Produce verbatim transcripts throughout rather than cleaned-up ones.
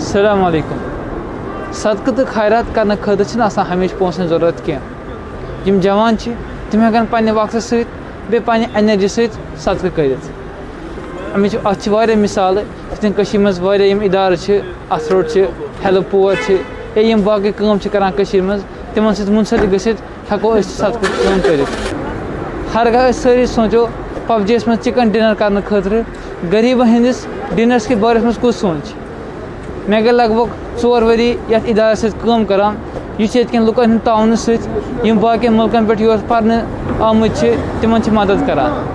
السلام علیکم۔ صدقہٕ تہٕ خیرات کرنہٕ خٲطرٕ چھِنہٕ آسان ہمیشہِ پونٛسہٕ ہٕنٛز ضروٗرت کینٛہہ۔ یِم جوان چھِ، تِم ہٮ۪کَن پننہِ وقتہٕ سۭتۍ بیٚیہِ پننہِ energy سۭتۍ صدقہٕ کٔرِتھ۔ اَمِچ، اَتھ چھِ واریاہ مِثالہٕ، یِتھ کٔنۍ کٔشیٖرِ منٛز واریاہ یِم اِدارٕ چھِ، اَتھٕ روٚٹ چھِ، help poor چھِ، یا یِم باقٕے کٲم چھِ کران کٔشیٖرِ منٛز، تِمن سۭتۍ مُنسلِک گٔژھِتھ ہٮ۪کو أسۍ صدقہٕ کٲم کٔرِتھ۔ ہرگاہ أسۍ سٲری سونٛچو، PUBG یَس منٛز chicken dinner کرنہٕ خٲطرٕ، غریٖبن ہٕنٛدِس dinner کِس بارس منٛز کُس سونٛچہِ؟ مےٚ گٔے لگ بگ ژور ؤری یَتھ اِدارَس سۭتۍ کٲم کران، یُس ییٚتہِ کٮ۪ن لُکن ہٕنٛدِ تعاوُنہٕ سۭتۍ، یِم باقین مُلکن پٮ۪ٹھ یور پرنہٕ آمٕتۍ چھِ، تِمن چھِ مدد کران۔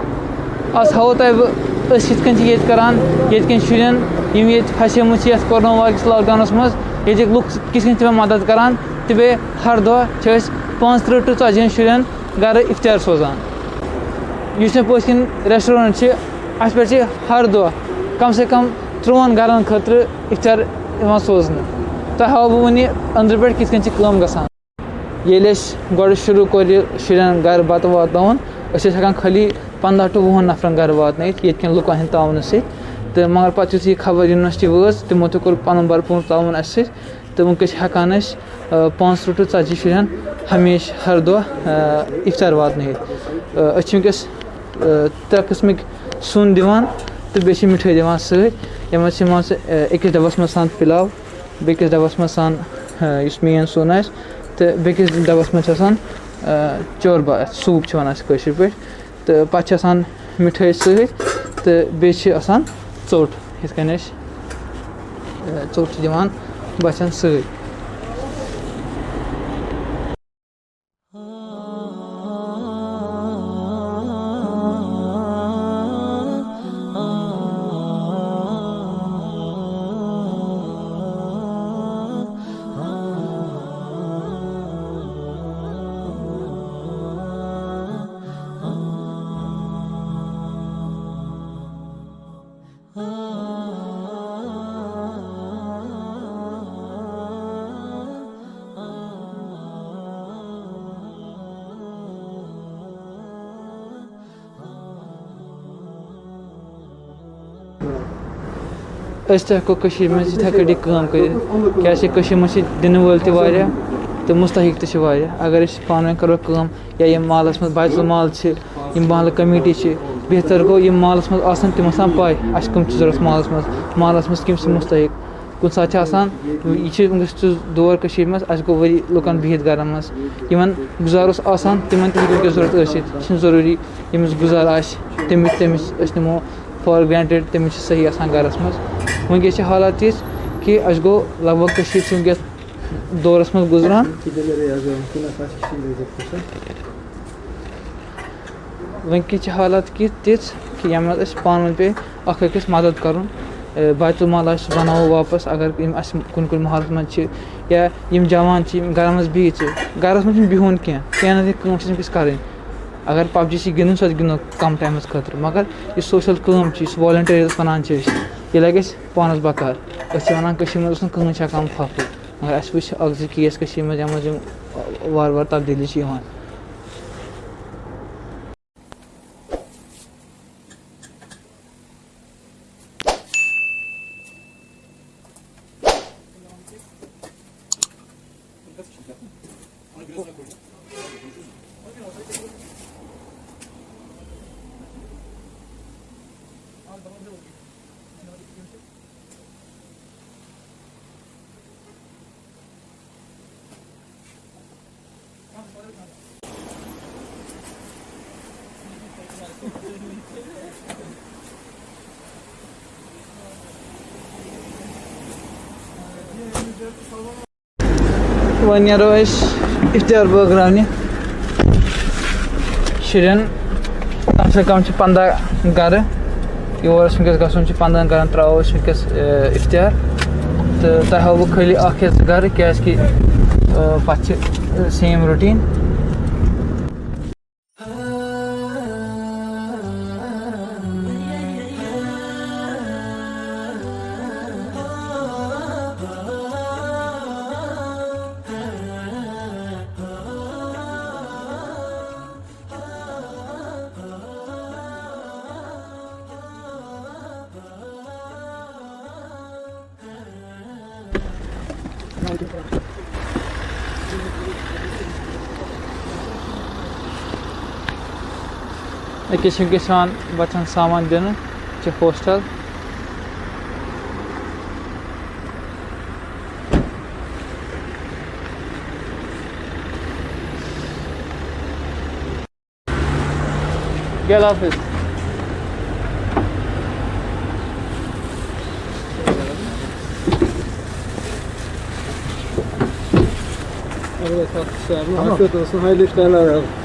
آز ہاوو تۄہہِ بہٕ، أسۍ کِتھ کٔنۍ چھِ ییٚتہِ کران، ییٚتہِ کٮ۪ن شُرٮ۪ن، یِم ییٚتہِ پھسیمٕتۍ چھِ یَتھ کورونا وایرس lockdownس منٛز، ییٚتِکۍ لُکھ کِتھ کٔنۍ چھِ تِمن مدد کران، تہٕ بیٚیہِ ہر دۄہ چھِ أسۍ پانٛژھ تٕرٛہ to ژتجی ہن شُرٮ۪ن گرٕ اِفطار سوزان۔ یُس مےٚ پٔتھۍ کِنۍ restaurant چھِ، اَتھ پٮ۪ٹھ چھِ ہر دۄہ کم سے کم ترٛۆہَن گرن خٲطرٕ اِفطار یِوان سوزنہٕ۔ تۄہہِ ہاوٕ بہٕ وۄنۍ یہِ أنٛدرٕ پٮ۪ٹھ کِتھ کٔنۍ چھِ کٲم گژھان۔ ییٚلہِ أسۍ گۄڈٕ شروٗع کوٚر یہِ شُرٮ۪ن گرٕ بتہٕ واتناوُن، أسۍ ٲسۍ ہٮ۪کان خٲلی پنٛداہ to وُہَن نفرن گرٕ واتنٲیِتھ ییٚتہِ کٮ۪ن لُکن ہٕنٛدِ تعاونہٕ سۭتۍ۔ تہٕ مگر پتہٕ یُتھُے یہِ خبر university وٲژ، تِمو تہِ کوٚر پنُن بھرپوٗر تعاوُن اَسہِ سۭتۍ۔ تہٕ وٕنکٮ۪س چھِ ہٮ۪کان أسۍ، آ، پانٛژھ تٕرٛہ to ژتجی شُرٮ۪ن ہمیشہِ ہر دۄہ، آ، اِفطار واتنٲیِتھ۔ آ، أسۍ چھِ وٕنکٮ۪س، آ، ترٛےٚ قٕسمٕکۍ سیُن دِوان تہٕ بیٚیہِ چھِ مِٹھٲے دِوان سۭتۍ۔ یِمن چھِ مان ژٕ، آ، أکِس ڈَبَس منٛز آسان پِلاو، بیٚکِس ڈَبَس منٛز آسان، آ، یُس main سیُن آسہِ، تہٕ بیٚکِس ڈَبَس منٛز چھِ آسان، آ، چوربا، soup چھِ وَنان أسۍ کٲشِر پٲٹھۍ۔ تہٕ پَتہٕ چھِ آسان مِٹھٲے سۭتۍ تہٕ بیٚیہِ چھِ آسان ژوٚٹ، یِتھ کٔنۍ أسۍ، آ، ژوٚٹ چھِ دِوان بَچَن سۭتۍ۔ أسۍ تہِ ہٮ۪کو کٔشیٖرِ منٛز یِتھَے کٔٹھۍ یہِ کٲم کٔرِتھ، کیٛازِکہِ کٔشیٖرِ منٛز چھِ دِنہٕ وٲلۍ تہِ واریاہ تہٕ مُستحق تہِ چھِ واریاہ۔ اگر أسۍ پانہٕ ؤنۍ کَرو کٲم، یا یِم محلَس منٛز بیت المال چھِ، یِم محلہٕ کمیٹی چھِ، بہتر گوٚو یِم محلَس منٛز آسَن، تِم آسَن پَے اَسہِ کٕم چھِ ضوٚرَتھ محلَس منٛز، محلَس منٛز کِم چھِ مُستحق۔ کُنہِ ساتہٕ چھِ آسان، یہِ چھِ وٕنکیٚس چھُ دور کٔشیٖرِ منٛز، اَسہِ گوٚو ؤری لُکَن بِہِتھ گَرَن منٛز، یِمَن گُزارٕ اوس آسان، تِمَن تہِ ہیٚکہِ وٕنکیٚس ضوٚرَتھ ٲسِتھ۔ یہِ چھِنہٕ ضروٗری ییٚمِس گُزارٕ آسہِ، تٔمِس، تٔمِس أسۍ نِمو for granted، تٔمِس چھِ صحیح آسان گَرَس منٛز۔ وٕنکیٚس چھِ حالات تِژھ کہِ اَسہِ گوٚو لگ بگ کٔشیٖر چھِ وٕنکیٚس دورَس منٛز گُزران۔ وٕنکیٚس چھِ حالات کہِ تِژھ کہِ یَتھ منٛز اَسہِ پانہٕ ؤنۍ پیٚیہِ اَکھ أکِس مدد کَرُن۔ اے، بیت المال آسہِ، سُہ بَناوو واپَس، اگر یِم اَسہِ کُنہِ کُنہِ محلَس منٛز چھِ، یا یِم جوان چھِ، یِم گَرَن منٛز بِہِتھ چھِ، گَرَس منٛز چھُنہٕ بِہُن کینٛہہ، کینٛہہ نَتہٕ کینٛہہ کٲم چھِ أمِس کَرٕنۍ۔ اگر PUBG چھِ گِنٛدُن، سۄ تہِ گِنٛدو کَم ٹایمَس خٲطرٕ، مگر یُس social کٲم چھِ، یُس volunteer یَتھ وَنان چھِ أسۍ، یہِ لَگہِ اَسہِ پانَس بکار۔ أسۍ چھِ وَنان، کٔشیٖرِ منٛز اوس نہٕ کٕہٕنۍ چھَکان پھَکھ وُکھ، مگر اَسہِ وٕچھ اَکھ زٕ case کٔشیٖرِ منٛز، یَتھ منٛز یِم وارٕ وارٕ تبدیٖلی چھِ یِوان۔ وۄنۍ نیرو أسۍ اِفتار بٲگراونہِ شُرٮ۪ن۔ کم سے کم چھِ پنٛداہ گرٕ۔ یور اَسہِ وٕنکیٚس گژھُن چھُ، پنٛدہَن گرَن ترٛاوو أسۍ وٕنکیٚس، اے، اِفتار۔ تہٕ تۄہہِ ہاوو بہٕ خٲلی اَکھ یا زٕ گرٕ، کیٛازِکہِ، اے، پَتہٕ چھِ، اے، same routine۔ أکِس چھِ وٕنکیٚس یِوان بَچَن سامان دِنہٕ، چھِ ہوسٹَل۔ گِلاس حظ۔ اَتھ اوس نہٕ ہاے لِسٹ اَلگ۔